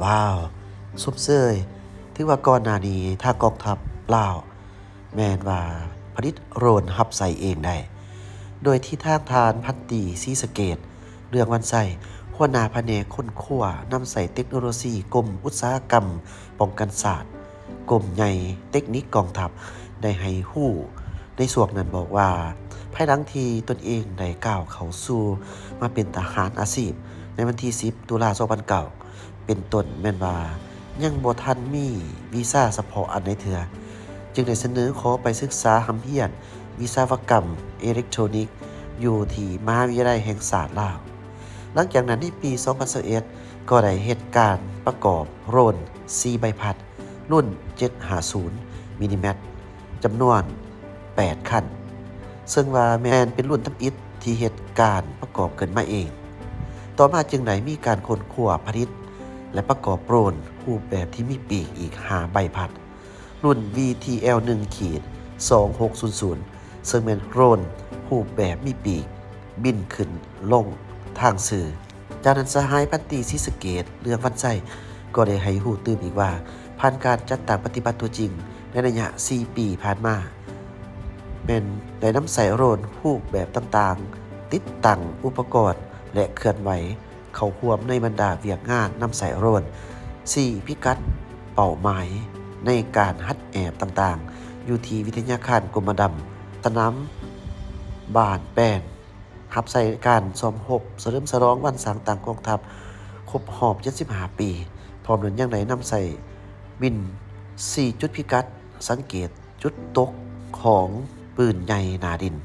ລາວຊົມເຊີຍ ຖືວ່າກ່ອນໜ້ານີ້ທາງກອງທັບລາວແມ່ນວ່າຜະລິດໂດຣນຮັບໃຊ້ເອງໄດ້ ໂດຍທີ່ທາງທ່ານພັນຕີ ສີສະເກດ ເລື່ອງວັນໄຊ ຫົວໜ້າພະແນກຄົ້ນຄວ້ານຳໃຊ້ເຕັກໂນໂລຊີ ກົມອຸດສາຫະກຳປ້ອງກັນຊາດ ກົມໃຫຍ່ເຕັກນິກກອງທັບ ໄດ້ໃຫ້ຮູ້ໃນຊ່ວງນັ້ນບອກວ່າ ພາຍຫຼັງທີ່ຕົນເອງໄດ້ກ້າວເຂົ້າສູ່ມາເປັນທະຫານອາຊີບໃນວັນທີສິບ ຕຸລາ ສອງພັນເກົ້າ ເປັນຕົ້ນແມ່ນວ່າຍັງບໍ່ທັນມີວິຊາສະເພາະອັນໃດເທື່ອ ຈຶ່ງໄດ້ສະເໜີຂໍໄປສຶກສາຮ່ຳຮຽນວິສະວະກຳເອເລັກໂທຣນິກ ຢູ່ທີ່ມະຫາວິທະຍາໄລແຫ່ງຊາດລາວ. ຫຼັງຈາກນັ້ນໃນປີສອງພັນຊາວເອັດ ກໍໄດ້ເຮັດການປະກອບໂດຣນສີ່ໃບພັດ ລຸ້ນເຈັດຫ້າສູນມິນລິແມັດ ຈຳນວນແປດຄັນ ເຊິ່ງວ່າແມ່ນເປັນລຸ້ນທຳອິດທີ່ເຮັດການປະກອບເກີດມາເອງ. ຕໍ່ມາຈຶ່ງໄດ້ມີການຄົ້ນຄວ້າຜະລິດ ແລະ ປະກອບໂດຣນຮູບແບບທີ່ມີປີກອີກຫ້າໃບພັດ ລຸ້ນ ວີທີແອລ ໜຶ່ງຂີດສອງຫົກສູນສູນ ເຊິ່ງແມ່ນໂດຣນຮູບແບບມີປີກ ບິນຂຶ້ນລົງທາງຊື່. ຈາກນັ້ນສະຫາຍພັນຕີ ສີສະເກດ ເລື່ອງວັນໄຊ ກໍໄດ້ໃຫ້ຮູ້ຕື່ມອີກວ່າ ຜ່ານການຈັດຕັ້ງປະຕິບັດຕົວຈິງໃນໄລຍະສີ່ປີຜ່ານມາ ແມ່ນໄດ້ນຳໃຊ້ໂດຣນຮູບແບບຕ່າງໆ ຕິດຕັ້ງອຸປະກອນ ແລະ ເຄື່ອນໄຫວ ເຂົ້າຮ່ວມໃນບັນດາວຽກງານນຳໃຊ້ໂດຣນສີ່ພິກັດເປົ້າໝາຍໃນການຮັດແອບຕ່າງໆ ຢູ່ທີ່ວິທະຍາຄານກົມມະດຳ, ສະໜາມບ້ານແປນ, ຮັບໃຊ້ການຊ້ອມຮົບສະເຫຼີມສະຫຼອງວັນສ້າງຕັ້ງກອງທັບຄົບຮອບເຈັດສິບຫ້າປີ. ພ້ອມນັ້ນຍັງໄດ້ນຳໃຊ້ບິນສີ່ຈຸດພິກັດສັງເກດຈຸດຕົກຂອງປືນໃຫຍ່ໜ້າດິນ.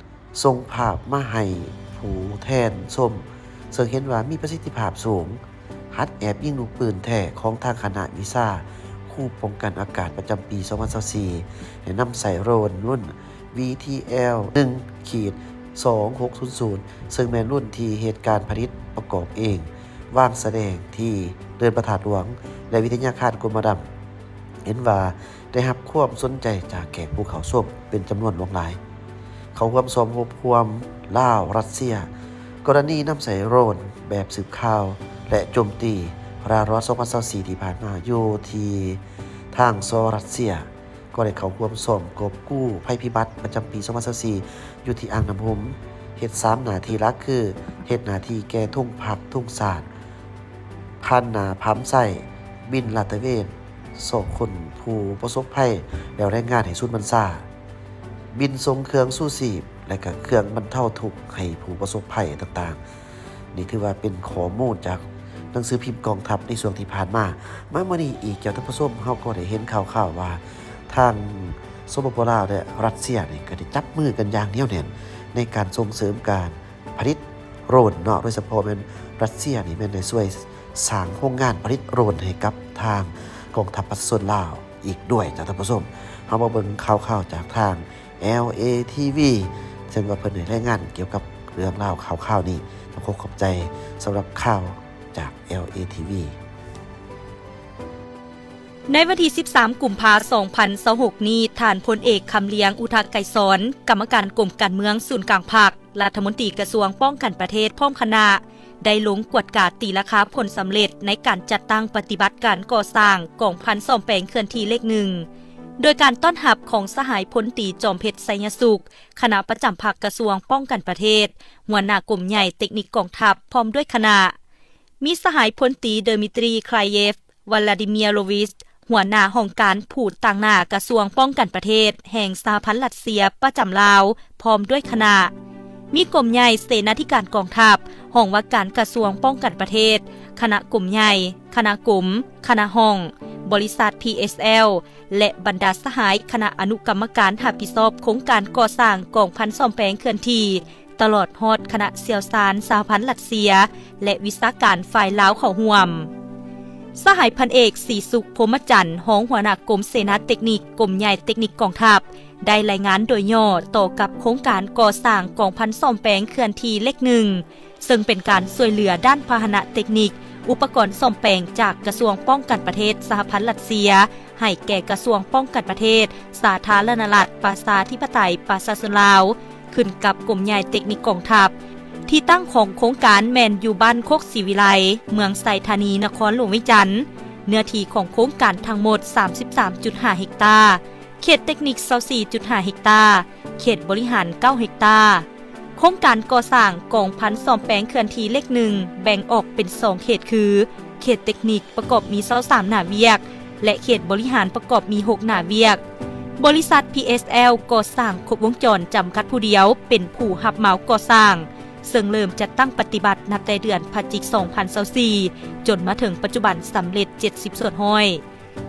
ສົ່ງພາບມາໃຫ້ຜູ້ແທນຊົມ ເຊິ່ງເຫັນວ່າມີປະສິດທິພາບສູງ, ຫັດແອບຍິງລູກປືນແທ້ຂອງທາງຄະນະວິຊາຄູປ້ອງກັນອາກາດປະຈຳປີສອງພັນຊາວສີ່ ແລະ ນຳໃຊ້ໂດຣນລຸ້ນ ວີທີແອລ ໜຶ່ງຂີດສອງຫົກສູນສູນ ເຊິ່ງແມ່ນລຸ້ນທີ່ເຮັດການຜະລິດປະກອບເອງ ວາງສະແດງທີ່ເດີ່ນພະທາດຫຼວງ ແລະ ວິທະຍາຄານກົມມະດຳ ເຫັນວ່າ ໄດ້ຮັບຄວາມສົນໃຈຈາກແຂກຜູ້ເຂົ້າຊົມເປັນຈຳນວນຫຼວງຫຼາຍ ເຂົ້າຮ່ວມຊ້ອມຮົບຮ່ວມລາວ-ຣັດເຊຍ ກໍລະນີນຳໃຊ້ໂດຣນແບບສືບຂ່າວ ແລະ ໂຈມຕີ ລະລອດ ສອງພັນຊາວສີ່ ທີ່ຜ່ານມາ ຢູ່ທີ່ທາງ ຊ ຣັດເຊຍ ກໍໄດ້ເຂົ້າຮ່ວມຊ້ອມກອບກູ້ໄພພິບັດປະຈຳປີສອງພັນຊາວສີ່ ຢູ່ທີ່ອ່າງນ້ຳຫົມ ເຮັດສາມໜ້າທີ່ຫຼັກຄື ເຮັດໜ້າທີ່ແກ່ທຸງພັກທຸງຊາດ, ພັນໜ້າພາມໄຊ, ບິນລາດຕະເວນ, ຊອກຄົ້ນຜູ້ປະສົບໄພ ແລ້ວລາຍງານໃຫ້ສູນບັນຊາ, ບິນສົ່ງເຄື່ອງຊູຊີບ ແລະ ກະເຄື່ອງບັນເທົາທຸກໃຫ້ຜູ້ປະສົບໄພຕ່າງໆ. ນີ້ຖືວ່າເປັນຂໍ້ມູນຈາກໜັງສືພິມກອງທັບໃນຊ່ວງທີ່ຜ່ານມາ. ມາມື້ນີ້ອີກ ເຈົ້າທ່ານຜູ້ຊົມ, ເຮົາກໍໄດ້ເຫັນຂ່າວໆວ່າ ທາງ ສປປ ລາວ ແລະ ຣັດເຊຍນີ້ກໍໄດ້ຈັບມືກັນຢ່າງໜຽວແໜ້ນ ໃນການສົ່ງເສີມການ ຜະລິດໂດຣນເນາະ, ໂດຍສະເພາະແມ່ນຣັດເຊຍນີ້ແມ່ນໄດ້ຊ່ວຍສ້າງໂຮງງານຜະລິດໂດຣນໃຫ້ກັບທາງກອງທັບປະຊາຊົນລາວອີກດ້ວຍ. ຈາກທ່ານຜູ້ຊົມ ເຮົາມາເບິ່ງຂ່າວໆຈາກທາງ ແອລເອ ທີ ວີ ເຊິ່ງວ່າເພິ່ນໄດ້ລາຍງານກ່ຽວກັບເລື່ອງລາວຂ່າວໆນີ້. ຂໍຂອບໃຈສຳລັບຂ່າວຈາກ ແອລເອ ທີ ວີ. ໃນວັນທີສິບສາມ ກຸມພາ ສອງພັນຊາວຫົກນີ້, ທ່ານພົນເອກ ຄຳລຽງ ອຸທະໄກສອນ ກຳມະການກົມການເມືອງສູນກາງພັກ, ລັດຖະມົນຕີກະຊວງປ້ອງກັນປະເທດ ພ້ອມຄະນະ ໄດ້ລົງກວດກາຕີລາຄາຜົນສຳເລັດໃນການຈັດຕັ້ງປະຕິບັດການກໍ່ສ້າງກອງພັນສ້ອມແປງເຄື່ອນທີ່ເລກໜຶ່ງ ໂດຍການຕ້ອນຮັບຂອງສະຫາຍພົນຕີ ຈອມເພັດ ໄຊຍະສຸກ ຄະນະປະຈຳພັກກະຊວງປ້ອງກັນປະເທດ, ຫົວໜ້າກົມໃຫຍ່ເຕັກນິກກອງທັບ ພ້ອມດ້ວຍຄະນະ, ມີສະຫາຍພົນຕີ ເດີມິຕຣີ ຄລາເຢຟ ວາລາດີເມຍໂຣວິຊ ຫົວໜ້າຫ້ອງການຜູ້ຕາງໜ້າກະຊວງປ້ອງກັນປະເທດແຫ່ງສະຫະພັນຣັດເຊຍປະຈຳລາວ ພ້ອມດ້ວຍຄະນະ, ມີກົມໃຫຍ່ເສນາທິການກອງທັບ, ຫ້ອງວ່າການກະຊວງປ້ອງກັນປະເທດ, ຄະນະກົມໃຫຍ່, ຄະນະກົມ, ຄະນະຫ້ອງ, ບໍລິສັດ ພີເອສແອລ ແລະ ບັນດາສະຫາຍຄະນະອະນຸກຳມະການຮັບຜິດຊອບໂຄງການກໍ່ສ້າງກອງພັນສ້ອມແປງເຄື່ອນທີ່, ຕະຫຼອດຮອດຄະນະຊ່ຽວຊານສະຫະພັນຣັດເຊຍ ແລະ ວິຊາການຝ່າຍລາວເຂົ້າຮ່ວມ. ສະຫາຍພັນເອກ ສີສຸກ ພົມມະຈັນ ຮອງຫົວໜ້າກົມເສນາເຕັກນິກ ກົມໃຫຍ່ເຕັກນິກກອງທັບ ໄດ້ລາຍງານໂດຍຫຍໍ້ຕໍ່ກັບໂຄງການກໍ່ສ້າງກອງພັນສ້ອມແປງເຄື່ອນທີ່ເລກໜຶ່ງ ເຊິ່ງເປັນການຊ່ວຍເຫຼືອດ້ານພາຫະນະເຕັກນິກ, ອຸປະກອນສ້ອມແປງຈາກກະຊວງປ້ອງກັນປະເທດສະຫະພັນຣັດເຊຍ ໃຫ້ແກ່ກະຊວງປ້ອງກັນປະເທດ ສາທາລະນະລັດ ປະຊາທິປະໄຕ ປະຊາຊົນລາວ, ຂຶ້ນກັບກົມໃຫຍ່ເຕັກນິກກອງທັບ. ທີ່ຕັ້ງຂອງໂຄງການແມ່ນຢູ່ບ້ານໂຄກສີວິໄລ, ເມືອງໄຊທານີ, ນະຄອນຫຼວງວຽງຈັນ. ເນື້ອທີ່ຂອງໂຄງການທັງໝົດ ສາມສິບສາມຈຸດຫ້າເຮັກຕາ, ເຂດເຕັກນິກ ຊາວສີ່ຈຸດຫ້າເຮັກຕາ, ເຂດບໍລິຫານ ເກົ້າເຮັກຕາ. ໂຄງການກໍ່ສ້າງກອງພັນສ້ອມແປງເຄື່ອນທີ່ເລກໜຶ່ງ ແບ່ງອອກເປັນສອງເຂດຄື ເຂດເຕັກນິກປະກອບມີຊາວສາມໜ້າວຽກ ແລະ ເຂດບໍລິຫານປະກອບມີຫົກໜ້າວຽກ. ບໍລິສັດ ພີເອສແອລ ກໍ່ສ້າງຄົບວົງຈອນຈຳກັດຜູ້ດຽວເປັນຜູ້ຮັບເໝົາກໍ່ສ້າງ, ເຊິ່ງເລີ່ມຈັດຕັ້ງປະຕິບັດນັບແຕ່ເດືອນພະຈິກ ສອງພັນຊາວສີ່ ຈົນມາເຖິງປັດຈຸບັນສຳເລັດເຈັດສິບສ່ວນຮ້ອຍ.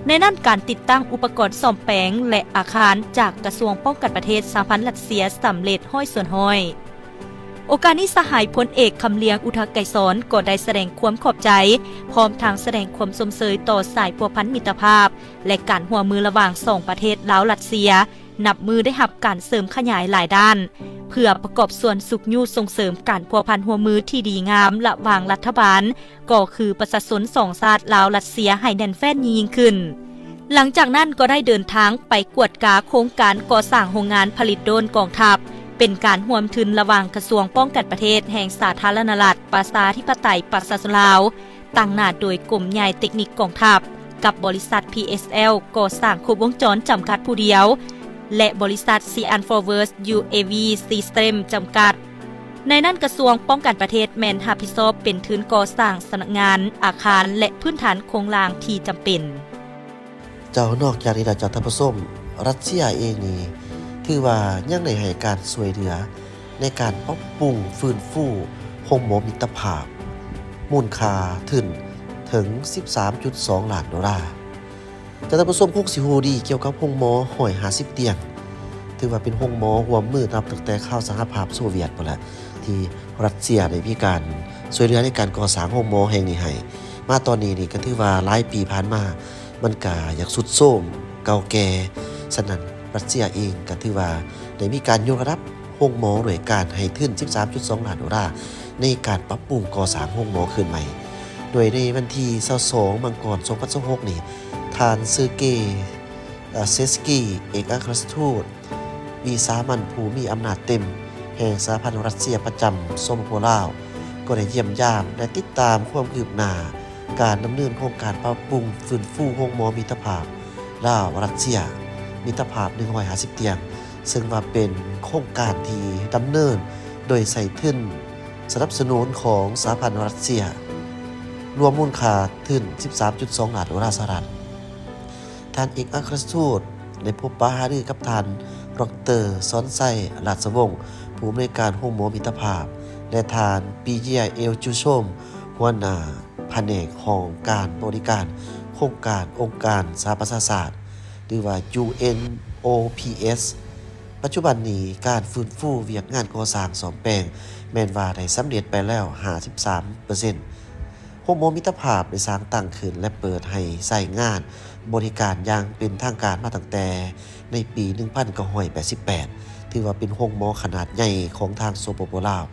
ໃນນັ້ນການຕິດຕັ້ງອຸປະກອນສ້ອມແປງ ແລະ ອາຄານຈາກກະຊວງປ້ອງກັນປະເທດສະຫະພັນຣັດເຊຍສຳເລັດຮ້ອຍສ່ວນຮ້ອຍ. ໂອກາດນີ້ສະຫາຍພົນເອກ ຄຳລຽງ ອຸທະໄກສອນ ກໍໄດ້ສະແດງຄວາມຂອບໃຈ ພ້ອມທັງສະແດງຄວາມຊົມເຊີຍຕໍ່ສາຍພົວພັນມິດຕະພາບ ແລະ ການຮ່ວມມືລະຫວ່າງສອງປະເທດລາວ-ຣັດເຊຍ ນັບມື້ໄດ້ຮັບການເສີມຂະຫຍາຍຫຼາຍດ້ານ ເພື່ອປະກອບສ່ວນຊຸກຍູ້ສົ່ງເສີມການພົວພັນຮ່ວມມືທີ່ດີງາມລະຫວ່າງລັດຖະບານ ກໍຄືປະຊາຊົນສອງຊາດລາວ-ຣັດເຊຍໃຫ້ແໜ້ນແຟ້ນຍິ່ງໆຂຶ້ນ. ຫຼັງຈາກນັ້ນກໍໄດ້ເດີນທາງໄປກວດກາໂຄງການກໍ່ສ້າງໂຮງງານຜະລິດໂດຣນກອງທັບ, ເປັນການຮ່ວມທຶນລະຫວ່າງກະຊວງປ້ອງກັນປະເທດແຫ່ງສາທາລະນະລັດປະຊາທິປະໄຕປະຊາຊົນລາວ, ຕັ້ງໜ້າໂດຍກົມໃຫຍ່ເຕັກນິກກອງທັບ ກັບບໍລິສັດ ພີເອສແອລ ກໍ່ສ້າງຄົບວົງຈອນຈຳກັດຜູ້ດຽວ ແລະ ບໍລິສັດ ຊີອັນ ຟໍເວີສ ຢູເອວີ ຊີສເຕັມ ຈຳກັດ. ໃນນັ້ນກະຊວງປ້ອງກັນປະເທດແມ່ນຮັບຜິດຊອບເປັນທຶນກໍ່ສ້າງສຳນັກງານ, ອາຄານ ແລະ ພື້ນຖານໂຄງລ່າງທີ່ຈຳເປັນ. ເຈົ້າ ນອກຈາກນີ້ແລ້ວເຈົ້າທ່ານຜູ້ຊົມ, ຣັດເຊຍເອງນີ້ຖືວ່າຍັງໄດ້ໃຫ້ການຊ່ວຍເຫຼືອໃນການປັບປຸງຟື້ນຟູໂຮງໝໍມິດຕະພາບ ມູນຄ່າທຶນເຖິງສິບສາມຈຸດສອງລ້ານໂດລາ. ເຈົ້າທ່ານຜູ້ຊົມຄົງຊິຮູ້ດີກ່ຽວກັບໂຮງໝໍຮ້ອຍຫ້າສິບຕຽງ, ຖືວ່າເປັນໂຮງໝໍຮ່ວມມືນັບຕັ້ງແຕ່ຄາວສະຫະພາບໂຊວຽດພຸ້ນລະ ທີ່ຣັດເຊຍໄດ້ມີການຊ່ວຍເຫຼືອໃນການກໍ່ສ້າງໂຮງໝໍແຫ່ງນີ້ໃຫ້. ມາຕອນນີ້ນີ້ກໍຖືວ່າຫຼາຍປີຜ່ານມາ ມັນກະຢາກຊຸດໂຊມເກົ່າແກ່. ສະນັ້ນ ຣັດເຊຍເອງກະຖືວ່າໄດ້ມີການຍົກລະດັບໂຮງໝໍດ້ວຍການໃຫ້ທຶນສິບສາມຈຸດສອງລ້ານໂດລາໃນການປັບປຸງກໍ່ສ້າງໂຮງໝໍຄືນໃໝ່. ໂດຍໃນວັນທີຊາວສອງ ມັງກອນ ສອງພັນຊາວຫົກນີ້, ທ່ານ ເຊີເກ ເຊສກີ ເອກອັກຄະລັດທູດ ວິສາມັນຜູ້ມີອຳນາດເຕັມແຫ່ງສະຫະພັນຣັດເຊຍປະຈຳ ສປປ ລາວ ກໍໄດ້ຢ້ຽມຢາມ ແລະ ຕິດຕາມຄວາມຄືບໜ້າການດຳເນີນໂຄງການປັບປຸງຟື້ນຟູໂຮງໝໍມິດຕະພາບລາວ-ຣັດເຊຍ ມິດຕະພາບໜຶ່ງຮ້ອຍຫ້າສິບຕຽງ, ເຊິ່ງວ່າເປັນໂຄງການທີ່ດຳເນີນໂດຍໃຊ້ທຶນສະໜັບສະໜູນຂອງສະຫະພັນລັດເຊຍ, ລວມມູນຄ່າທຶນສິບສາມຈຸດສອງລ້ານໂດລາສະຫະລັດ. ທ່ານເອກອັກຄະລັດທູດໄດ້ພົບປະຫາລືກັບທ່ານ ດອກເຕີ ສອນໄຊ ລາດສະວົງ ຜູ້ອຳນວຍການໂຮງໝໍມິດຕະພາບ ແລະ ທ່ານ ປີເຢຍ ເອວຈູຊົມ ຫົວໜ້າພະແນກຫ້ອງການບໍລິການໂຄງການອົງການສະຫະປະຊາຊາດ ຫຼືວ່າ ຢູເອັນໂອພີເອສ. ປັດຈຸບັນນີ້ ການຟື້ນຟູວຽກງານກໍ່ສ້າງສ້ອມແປງແມ່ນວ່າໄດ້ສຳເລັດໄປແລ້ວຫ້າສິບສາມເປີເຊັນ. ໂຮງໝໍມິດຕະພາບໄດ້ສ້າງຕັ້ງຂຶ້ນ ແລະ ເປີດໃຫ້ໃຊ້ງານບໍລິການຢ່າງເປັນທາງການມາຕັ້ງແຕ່ໃນປີໜຶ່ງພັນເກົ້າຮ້ອຍແປດສິບແປດ ຖືວ່າເປັນໂຮງໝໍຂະໜາດໃຫຍ່ຂອງທາງ ສປປ ລາວ,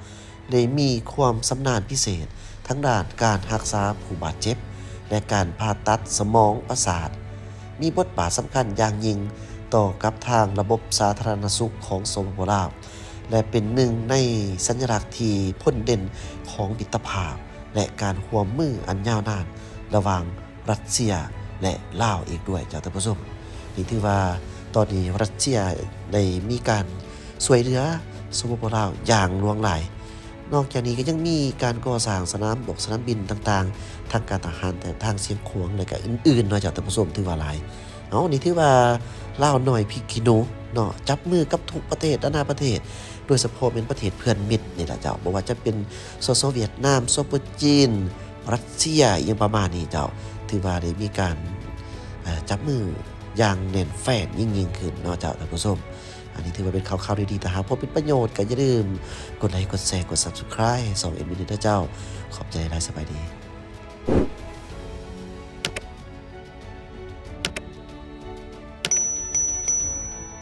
ໄດ້ມີຄວາມຊຳນານພິເສດທາງດ້ານການຮັກສາຜູ້ບາດເຈັບ ແລະ ການຜ່າຕັດສະໝອງປະສາດ, ມີບົດບາດສຳຄັນຢ່າງຍິ່ງຕໍ່ກັບທາງລະບົບສາທາລະນະສຸກຂອງ ສປປ ລາວ ແລະ ເປັນໜຶ່ງໃນສັນຍະລັກທີ່ພົ້ນເດັ່ນຂອງມິດຕະພາບ ແລະ ການຮ່ວມມືອັນຍາວນານລະຫວ່າງຣັດເຊຍ ແລະ ລາວອີກດ້ວຍ ເຈົ້າທ່ານຜູ້ຊົມ. ນີ້ຖືວ່າຕອນນີ້ຣັດເຊຍໄດ້ມີການຊ່ວຍເຫຼືອ ສປປ ລາວ ຢ່າງຫຼວງຫຼາຍ. ນອກຈາກນີ້ກໍຍັງມີການກໍ່ສ້າງສະໜາມບົກ, ສະໜາມບິນຕ່າງໆ ທາງການທະຫານ ແຕ່ທາງຊຽງຂວາງ ແລະ ກໍອື່ນໆເນາະ ເຈົ້າທ່ານຜູ້ຊົມ, ຖືວ່າຫຼາຍ. ເອົາ ນີ້ຖືວ່າລາວນ້ອຍພິກຂີ້ໜູເນາະ, ຈັບມືກັບທຸກປະເທດ ນານາປະເທດ, ໂດຍສະເພາະແມ່ນປະເທດເພື່ອນມິດນີ້ລະເຈົ້າ, ບໍ່ວ່າຈະເປັນ ສສ ຫວຽດນາມ, ສປ ຈີນ, ຣັດເຊຍ ອີ່ຫຍັງປະມານນີ້ເຈົ້າ, ຖືວ່າໄດ້ມີການ ເອີ ຈັບມືຢ່າງແໜ້ນແຟ້ນຍິ່ງໆຂຶ້ນເນາະເຈົ້າທ່ານຜູ້ຊົມ. ອັນນີ້ຖືວ່າເປັນຂ່າວໆດີໆ, ຖ້າຫາກພໍເປັນປະໂຫຍດກໍຢ່າລືມກົດໄລ, ກົດແຊ, ກົດ Subscribe ຊ່ອງແອດມິນເດີເຈົ້າ. ຂອບໃຈຫຼາຍ, ສະບາຍດີ.